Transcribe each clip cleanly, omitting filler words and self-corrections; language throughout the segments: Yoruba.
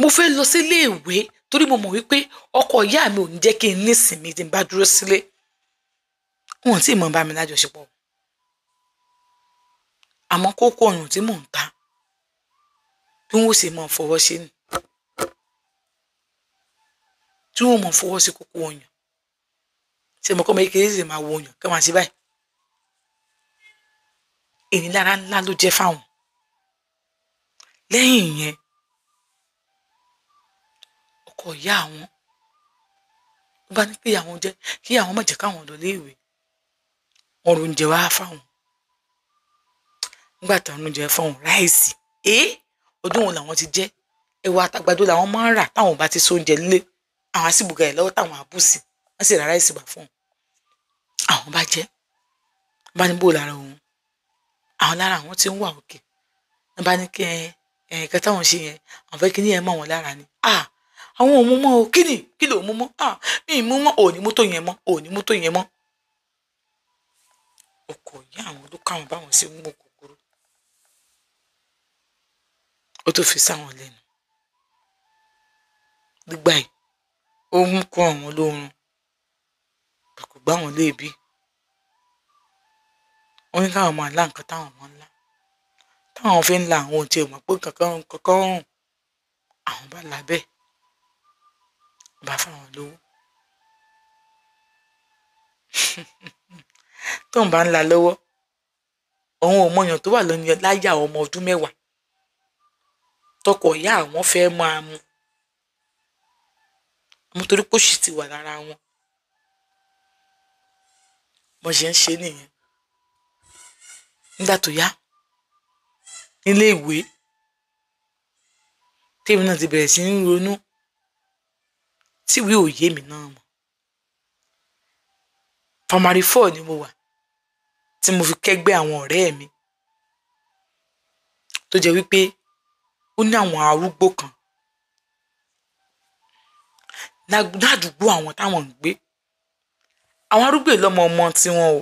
Mo fẹ́ lọ sílé ìwé torí mo mọ̀ wípé ọkọ ìyá mi ò ní jẹ́ kí n nísinmi tí n bá dúró sílé. Wọn tí mọ̀ bá mi lájọṣepọ̀, àmọ́ kókó ọyàn tí mò ń ta bí wọ́n sì máa fọwọ́ sí ni, tí wọ́n máa fọwọ́ sí kókó ọyàn. Ṣé mo kọ́ ọmọ kékeré sì máa wo ọyàn kí wọ́n máa ṣe báyìí? Ìnilára ńlá ló jẹ́ fáwọn. Lẹ́yìn ìyẹn, ọkọ ìyá àwọn ló bá ní pé àwọn jẹ́ kí àwọn má jẹ́ káwọn lọ léèwé. Wọ́n ro oúnjẹ wá fáwọn. Nígbà tí wọ́n oúnjẹ fáwọn, ráìsì, ọdún wo làwọn ti jẹ? Ẹ̀wà àtàgbàdo làwọn máa ń rà táwọn bá ti so oúnjẹ nílé. Àwọn á sì bùgà ẹ̀ lọ́wọ́ táwọn á bù sí, wọ́n sì ra ráìsì wá fún wọn. Àwọn bá jẹ, wọ́n bá ní bò lára òun. Àwọn lára àwọn tí ń wà òkè. Wọ́n bá ní kí ẹ nǹkan táwọn ṣe yẹn, àwọn fẹ́ kí ní ẹ mọ̀ wọ́n lára ni. Àwọn ò mú mọ́ o. Kí ni? Kí ló mú mọ́? Mi ì mú mọ́. Ò ní mú tó yẹn mọ́. Ò ní mú tó yẹn mọ́. Ọkọ ìyá àwọn ló káwọn báwọn ṣe ń mú kúkúrú. Ó tó fi sáwọn lẹ́nu. Nígbà yìí, ó mú kó àwọn lóorun. Kò gbá wọn léèbí. Wọ́n ní káwọn máa lá nǹkan táwọn máa ń lá. Táwọn fi ń la àwọn ohun tí ò mọ̀ pé kankan kankan rùn. Àwọn bá la bẹ́ẹ̀. Wọ́n bá fáwọn lówó. Tóun bá ń la lọ́wọ́, òun ò mọyàn tó wà lónìí láyà ọmọ ọdún 10. Tọkọ ìyá àwọn fẹ́ máa mu. Àmọ́ torí pé òṣì ti wà lára wọn. Bọ́n ṣe ń ṣe nìyẹn. Nígbà tó yá, nílé ìwé, tèmi náà ti bẹ̀rẹ̀ sí ní ronú tí ìwé ò yé mi náà mọ̀. Primary 4 ni mo wà tí mo fi kẹ́gbẹ́ àwọn ọ̀rẹ́ mi tó jẹ́ wípé ó ní àwọn arúgbó kan ládùúgbò àwọn táwọn ń gbé. Àwọn arúgbó yìí lọ́mọ ọmọ tiwọn o.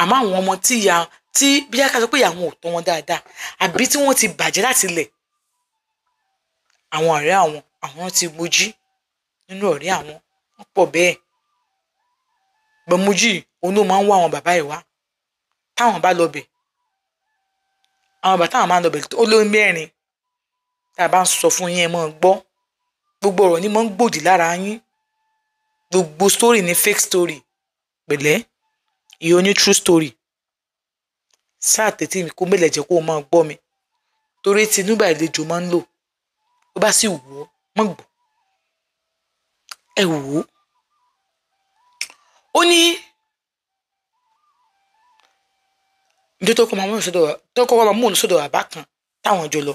Àmọ́ àwọn ọmọ tí ìyá tí bí ká sọ pé ìyá wọn ò tọ́ wọn dáadáa àbí tí wọ́n ti bàjẹ́ láti ilẹ̀. Àwọn ọ̀rẹ́ àwọn, àwọn ti mojí nínú ọ̀rẹ́ àwọn, wọ́n pọ̀ bẹ́ẹ̀. Gbọ̀mọjí òun ló máa ń wá àwọn bàbá ẹ̀ wá. Táwọn bá lọ bẹ̀, àwọn bàbá táwọn máa ń lọ bẹ̀ ó lé mẹ́rin. Tá a bá ń sọ fún yín ẹ máa gbọ́. Gbogbo ọ̀rọ̀ ni máa ń gbòdì lára yín. Gbogbo story ni fake story. Pẹ̀lẹ́, ìyẹn oní true story. Sáà tètè mi kó mélòó jẹ́ kó o máa gbọ́ mi. Torí tinú báyìí lejò máa ń lò. Ó bá sì wù ọ́, má gbọ́. Ẹ wò ó. Ó ní ìjọ tó kọ́ máa mú sọ́dọ̀ tó kọ́ máa mú òun sọ́dọ̀ bàbá kan táwọn jọ lọ.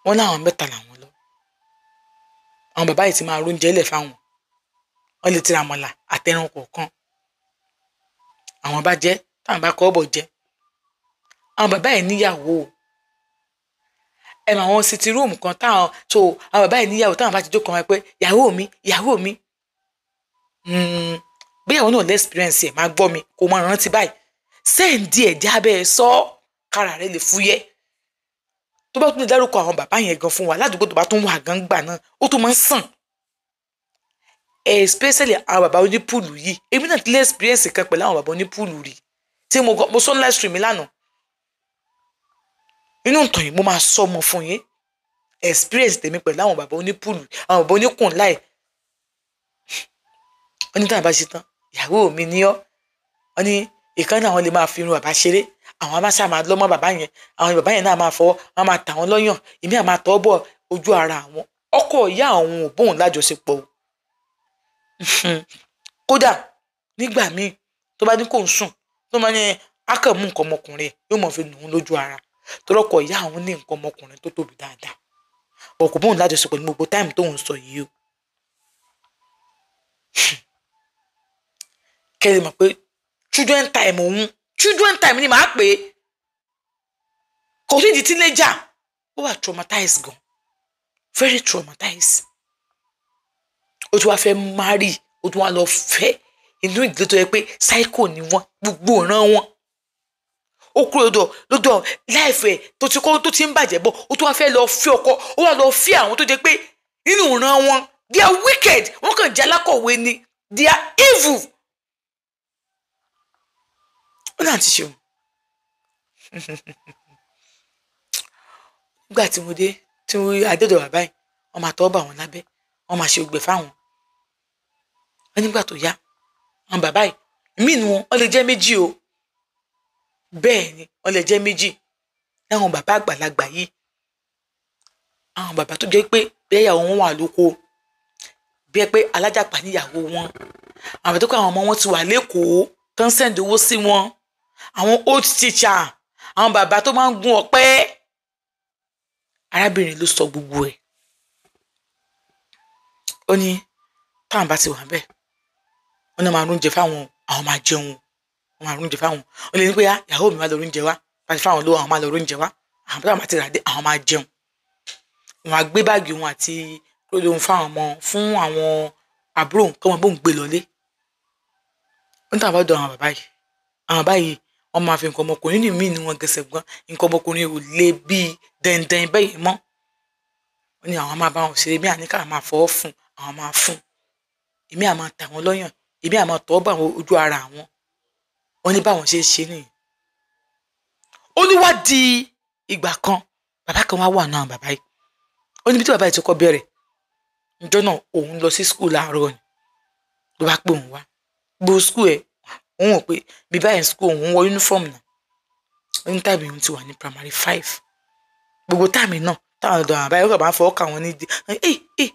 Wọ́n láwọn mẹ́ta làwọn lọ. Àwọn bàbá yìí ti máa róúnjẹ lẹ̀ fáwọn. Wọ́n lè ti ra àmàlà àtẹran kọ̀ọ̀kan. Àwọn bá jẹ, táwọn bá kọ́ bọ̀ jẹ. Àwọn bàbá yìí níyàwó o. Ẹ mọ àwọn sitting room kan táwọn tó àwọn bàbá yìí níyàwó táwọn bá ti jókòó wọn pé ìyàwó mi, ìyàwó mi. Bí ìyàwó náà lẹ́sìpírẹ́ǹsì ẹ̀ máa gbọ́ mi kó máa rántí báyìí. Sẹ́ǹdì ẹ̀ jábẹ́ ẹ sọ kára rẹ lè fúyẹ́. Tó bá tún lè dárúkọ àwọn bàbá yẹn gan fún wa ládùúgbò tó bá tún wà gan gbà náà, ó tún máa ń sàn. Especially àwọn bàbá onípùlù yìí. Èmi náà ti lé experience kan pẹ̀lú àwọn bàbá onípùlù rí. Tí mo sọ live stream mi lánàá. Inú ìtàn yìí mo máa sọ ọmọ fún yín. Experience tèmi pẹ̀lú àwọn bàbá onípùlù, àwọn bàbá oníkùn láì. Wọ́n ní táwọn bá ṣe tán, ìyàwó mi ní ọ́. Wọ́n ní ìkan náà àwọn lè máa fi irun bàbá ṣeré. Àwọn á máa ṣáà máa lọ́mọ bàbá yẹn. Àwọn bàbá yẹn náà máa fọwọ́, wọ́n máa tà wọ́n lọ́yàn. Èmi á máa tọ́ bọ̀ ojú ara àwọn. Ọkọ ìyá àwọn ò bóun lájọṣepọ̀ o. Kódà nígbà míì tó bá ní kó ń sùn, tó máa ní á kàn mú nǹkan ọmọkùnrin yóò máa fi nù ún lójú ara. Torí ọkọ ìyá àwọn ní nǹkan ọmọkùnrin tó tóbi dáadáa. Kò bóun lájọṣepọ̀ ní gbogbo táìmù tóun sọ yìí o. Kẹ́ lè mọ̀ pé children time òun, children time ni màá pè é. Kò sí di teenager. Ó wà traumatized gan. Very traumatized. Ó tún wá fẹ́ marry, ó tún wá lọ fẹ́ inú ìdílé tó yẹ pé psycho ni wọ́n, gbogbo ìran wọn. Ó kúrò lọ́dọ̀ láìfẹ́ tó ti kọ́ tó ti ń bàjẹ́ bọ̀, ó tún wá fẹ́ lọ fi ọkọ, ó wá lọ fi àwọn tó jẹ́ pé nínú ìran wọn they are wicked, wọ́n kàn jẹ́ alákọ̀wé ni, they are evil. Ó náà ti ṣeun. Nígbà tí mo dé tí mo adédọ̀ bàbá yìí, wọ́n máa tọ́ bà wọ́n lábẹ́, wọ́n máa ṣe ògbẹ́ fáwọn. Wọ́n nígbà tó yá àwọn bàbá yìí mí nu wọn, wọ́n lè jẹ́ méjì o, bẹ́ẹ̀ ni wọ́n lè jẹ́ méjì láwọn bàbá àgbàlagbà yìí, àwọn bàbá tó jẹ́ pé bẹ́ẹ̀ ìyàwó wọn wà lóko, bí ẹ pé alájàpá níyàwó wọn, àwọn tó kọ́ àwọn ọmọ wọn ti wà lẹ́kọ̀ọ́ tó ń send owó sí wọn, àwọn old teacher, àwọn bàbá tó máa ń gun ọ̀pẹ. Arábìnrin ló sọ gbogbo ẹ̀. Ó ní táwọn bá ti wà bẹ́ẹ̀, wọ́n náà máa rúnjẹ fáwọn, àwọn máa jẹun, wọ́n máa rúnjẹ fáwọn. Ó lè ní pé ìyàwó mi máa lọ rúnjẹ wá, bá ti fáwọn lówó àwọn máa lọ rúnjẹ wá, àwọn táwọn bá ti rà dé àwọn máa jẹun. Wọn á gbé báàgì wọn àti lóun fáwọn ọmọ fún àwọn àbúrò kí wọn bóun gbé lọlé. Ó ní táwọn bá dọ̀ àwọn bàbá yìí, àwọn bàbá yìí wọ́n máa fi nǹkan ọmọkùnrin ní míì ní wọn gẹ̀ẹ́sẹ̀ gan, nǹkan ọmọkùnrin ò lè bíi dẹ̀ndẹ̀n bẹ́ẹ̀ mọ́. Ó ní àwọn máa bá wọn ṣeré, èmi àní ká máa fọwọ́ fún, àwọn máa fún, èmi à máa tà wọ́n lọ́yàn, èmi à máa tọ́ bá àwọn ojú ara àwọn. Wọ́n ní báwọn ṣe é ṣe nìyí. Ó ní wá di ìgbà kan, bàbá kan wá wà náà bàbá yìí. Ó níbi tí bàbá yìí ti kọ́ bẹ̀rẹ̀. Ǹjọ́ náà òun lọ sí school láàárọ̀ ni ló bá pè òun wá. Gbogbo school ẹ̀ òun ò pé bí báyìí school òun wọ uniform náà. Ó ní tàbí òun ti wà ní primary 5. Gbogbo táàmì náà táwọn ọ̀dọ́ àwọn báyìí ó kàn máa ń fọwọ́ kà wọ́n ní dì í.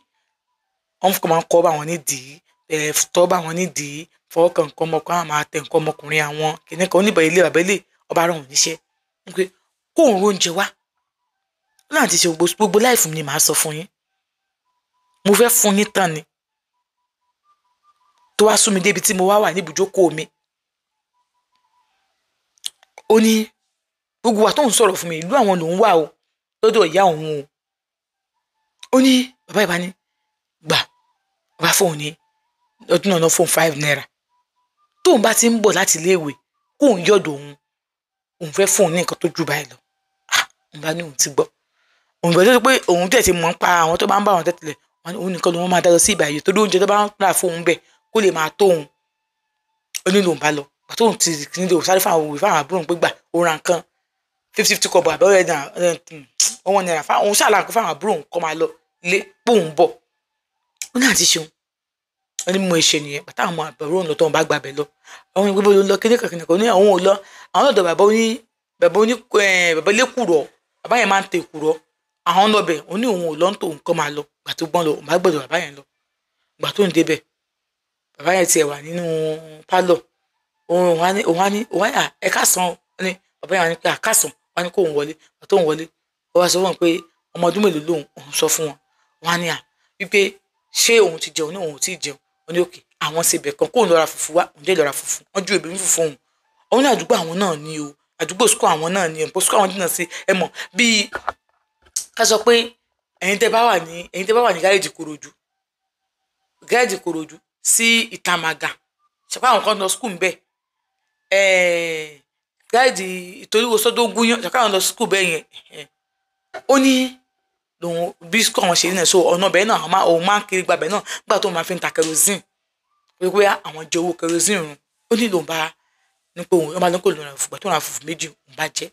Wọ́n kàn máa ń kọ́ bá wọn ní dì í, tọ́ bá wọn ní dì í, fọwọ́ kan nǹkan ọmọkùnrin, àwọn máa tẹ nǹkan ọmọkùnrin àwọn kìnìún kan. Oníbọ̀ ilé bàbá ilé ọba rán òun níṣẹ́ pé kó òun róúnjẹ wá. Ó náà ti ṣe gbogbo láìfù mi ni màá sọ fún yín. Mo fẹ́ fún yín tán ni. Tó wá sún mi débi tí mo wá wà ní ibùjókòó mi. Ó ní gbogbo wa tó ń sọ̀rọ̀ fún mi, ìlú àwọn lòún wà o, lọ́dọ̀ ìyá òun o. Ó ní bàbá ìbá ní gbà, bàbá fóun ní ọdún náà fóun 5 naira. Tóun bá ti ń bọ̀ láti iléèwé, kóun yọ̀dọ̀ òun, òun fẹ́ fóun ní nǹkan tó jù báyìí lọ. Òun bá ní òun ti gbọ́. Òun gbọ́dọ̀ pé òun tẹ̀ ti mọ̀ ń pa àwọn tó bá ń bá àwọn tẹ̀tẹ̀lẹ̀, òun nìkan ló máa dá lọ sí ìbàyè torí oúnjẹ tó bá ń rà fóun bẹ̀ kó lè máa tó òun. Ó ní lòun bá lọ. Gbà tóun ti nílò sáré fún àwọn òwe fáwọn àbúrò òun pé gbà ó ra nǹkan 50 kọ́bọ̀ àbẹ̀wò náírà 1 naira fáwọn òun ṣàlàkó fáwọn àbúrò òun kọ́ máa lọ lé póun bọ̀. Ó ní àti ṣeun. Ó ní mo ṣe nìyẹn. Bàtà àwọn àbúrò òun lọ tóun bá gbàbẹ̀ lọ. Àwọn ìgbébó ló lọ kéde kankan ní àwọn ò lọ. Àwọn ọ̀dọ̀ bàbá oní bàbá oní bàbá lékùrọ̀, bàbá yẹn máa ń tẹ èkùrọ́. Àwọn lọ bẹ̀, ó ní òun ò lọ ń tòun kọ́ máa lọ. Gbà tó gbọ́n lọ, òun bá gbọ́dọ̀ bàbá yẹn lọ. Gbà tó ń débẹ̀, bàbá yẹn tiẹ̀ wà nínú pálọ̀. Òun á ní ẹ káàsán. Ó ní bàbá yẹn wá ní pé àkàsán, wá ní kó òun wọlé. Gbà tó ń wọlé, ó wá sọ fún wọn pé ọmọ ọdún mélòó lòun, òun sọ fún wọn. Wọ́n á ní à wípé ṣé òun ti jẹun ní òun ò tí ì jẹun. Ó ní òkè àwọn ṣe bẹ̀ kan kóun lọ ra fùfú wá, òun dé lọ ra fùfú. Wọ́n ju èbí fùfú òun. Òun ní àdúgbò àwọn náà ni o, àdúgbò school àwọn náà ni o, school àwọn jìnnà sí ẹ mọ̀ bíi ká sọ pé ẹ̀yin tẹ́ bá wà ní gáréèjì Kòròdú, gáréèjì Kòròdú sí Ìtàmàgà, ṣàpá àwọn kan lọ school ń bẹ̀, gáréèjì Ìtòlúwo sọ́dọ̀ Gúnyán, ṣàpá àwọn lọ school bẹ́ẹ̀ yẹn. Ó ní lòun bí school àwọn ṣe ní náà, so ọ̀nà bẹ́ẹ̀ náà òun máa ń kiri gbàbẹ̀ náà nígbà tó máa fi ń ta kerosene, pé àwọn jẹ owó kerosene run. Ó ní lòun bá ní pé òun bá ní kò lòun ra fùfú, gbà tó ra fùfú méjì òun bá jẹ́.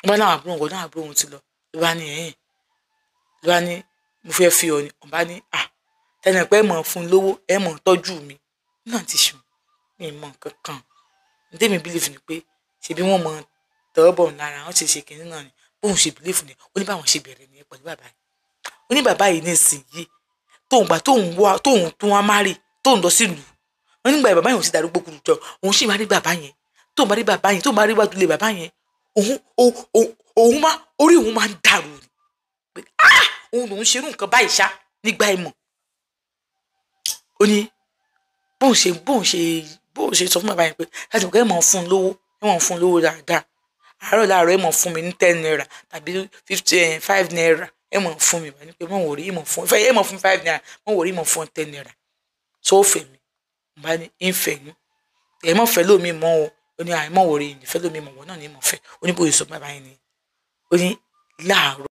Wọ́n bá láwọn àbúrò òun, náà àbúrò òun ti lọ. Ló bá ní ẹ̀yìn, ló bá ní mo fẹ́ fi ọ ni. Òun bá ní à tẹnu pé ẹ mọ̀ fún lówó, ẹ mọ̀ tọ́jú mi. Náà ti sùn, mi mọ̀ nǹkan kan. Ǹdẹ́ mi believe ni pé ṣebí wọ́n mọ̀ tọ́bọ̀ lára, wọ́n ṣe ṣe kìnínní náà ni. Bóun ṣe believe ni, ó ní báwọn ṣe bẹ̀rẹ̀ nìyẹn pẹ̀lú bàbá yìí. Ó ní bàbá yìí ní ìsinyìí, tóun gbà tóun wá tóun tún wá márì, tóun lọ sílùú. Ó nígbà bàbá yẹn ò sì darúgbó kúrú jọ, òun sì máa rí bàbá yẹn. Tóun bá rí bàbá yẹn, tóun bá rí wájú lé bàbá yẹn, òun máa orí òun máa ń dàrú ni. Pé ah òun lòún ṣerú nǹkan báyìí ṣá nígbà ìmọ̀. Ó ní bóun ṣe sọ fún bàbá yẹn pé láti mọ̀ pé ẹ mọ̀ fún un lówó, ẹ mọ̀ fún un lówó dáadáa. Àárọ̀ láàárọ̀ ẹ mọ̀ fún mi ní 10 naira tàbí 5 naira, ẹ mọ̀ fún mi. Bàbá ní pé mọ̀ wòrí, ẹ mọ̀ fún, ẹ mọ̀ fún 5 naira, mọ̀ wòrí, mọ̀ fún 10 naira. So ó fẹ́ mi. Bàbá ní ń fẹ́ yín. Ẹ mọ̀ fẹ́ lómi mọ́ o. Ó ní àìmọ̀ wọ̀rẹ́ ìfẹ́ lómi mọ̀wọ́ náà ní mọ̀ fẹ́. Ó ní bóyá sọ bàbá yẹn ni. Ó ní láàárọ̀.